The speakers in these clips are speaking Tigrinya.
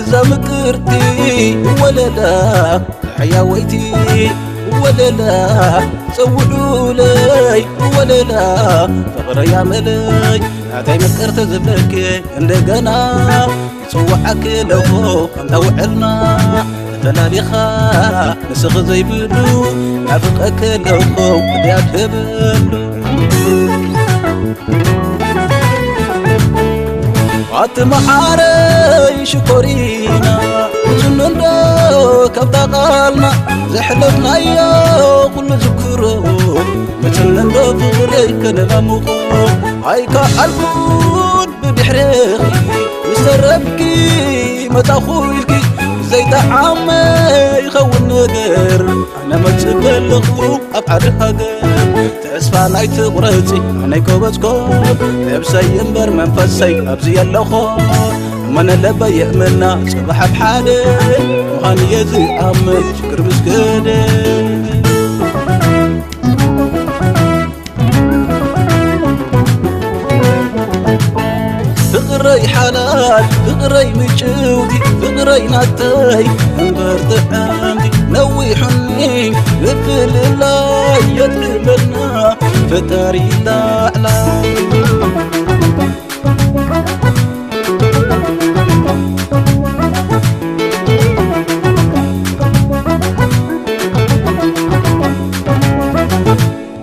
እዛ ምቅርቲ ወለላ፣ ሕያወይቲ ወለላ፣ ጸውዑለይ ወለላ፣ ፍቕረይ ኣመለይ፣ ናተይ ምቅርቲ ዝብለኪ እንደገና፣ ይጽውዓኪ ኣለኹ ከምታ ውዕልና፣ ተላሊኻ ንስኺ ዘይብሉ፣ ናፍቀኪ ኣለኹ እድያ ትብሉ። ኣቲ መዓረይ ሽኮሪና፣ ምጽንንዶ ካብታ ቃልና ዘሕለፍናዮ ኩሉ ዝክሮ፣ ምጽንንዶ ፍቕረይ ከነላምኾ ኣይከኣልኩን ብድሕሬኺ ምስ ተረፍኪ መጻኹ ኢልኪ ዘይጠዓመ ይኸውን ነገር። ኣነ መጽእ ከለኹ ኣብ ዓዲ ሃገር ተስፋ ናይ ትቑረጺ ኣነይ ከበጽኮ ነብሰይ እምበር መንፈሰይ ኣብዚ የለኾ። እመነ ለበይ የእምና ጽባሕ ኣብ ሓደ ምዃን እየ ዝኣምን ሽግር ምስ ከደ። ፍቕረይ ሓላል ፍቕረይ ምጭውቲ ፍቕረይ ናተይ እምበር ጥዕምቲ ነዊሑኒ ምፍልላይ የጥዕመልና ፈጣሪ ላዕላ።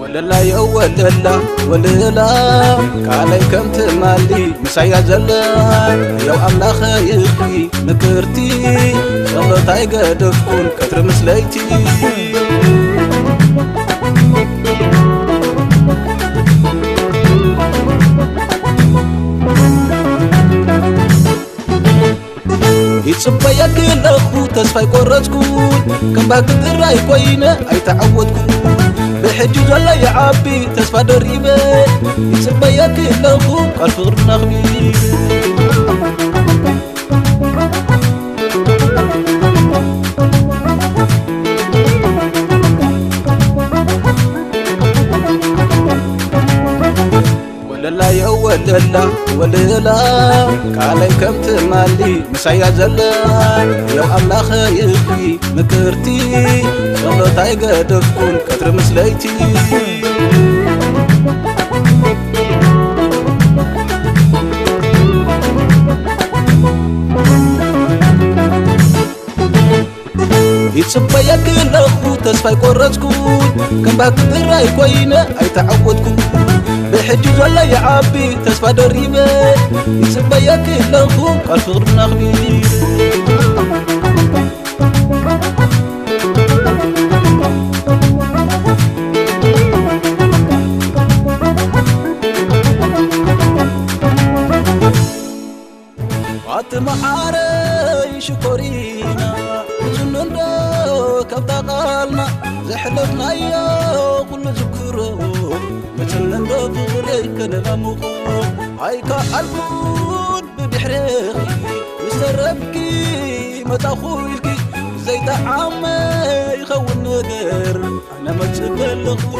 ወለላ የወለላ ወለላ ቃለይ ከም ትማሊ ምሳያ ዘላ። የው ኣምላኸ ይኽሪ ምክርቲ ጸሎት ኣይገደፍኩን ቀትሪ ምስ ለይቲ። ይጽበየኪ ኣለኹ ተስፋ ኣይቆረጽኩን፣ ከም ባህጊ ጥራይ ኮይነ ኣይተዓወትኩን። ብሕጂ ዘሎ ይዓቢ ተስፋ ደሪበ፣ ይጽበየኪ ኣለኹ ቃል ፍቕርና ኣኽቢረ። ወለላ የወለላ ወለላ ቃለይ ከም ትማሊ ምሳያ ዘላ። የው ኣምላኸ ይኽሪ ምክርቲ ጸሎት ኣይገደፍኩን ቀትሪ ምስ ለይቲ። ይጽበየኪ ኣለኹ ተስፋ ኣይቆረጽኩን፣ ከም ባህጊ ጥራይ ኮይነ ኣይተዓወትኩን። ብሕጂ ዘሎ ይዓቢ ተስፋ ደሪበ፣ ይጽበየኪ ኣለኹ ቃል ፍቕርና ኣኽቢረ። ኣቲ መዓረይ ሽኮሪና፣ ምጽንንዶ ካብታ ቃልና ዘሕለፍናዮ ኩሉ ዝክሮ፣ ምጽንንዶ ፍቕረይ ከነላምኾ ኣይከኣልኩን ብድሕሬኺ ምስ ተረፍኪ መጻኹ ኢልኪ ዘይጠዓመ ይኸውን ነገር። ኣነ መጽእ ከለኹ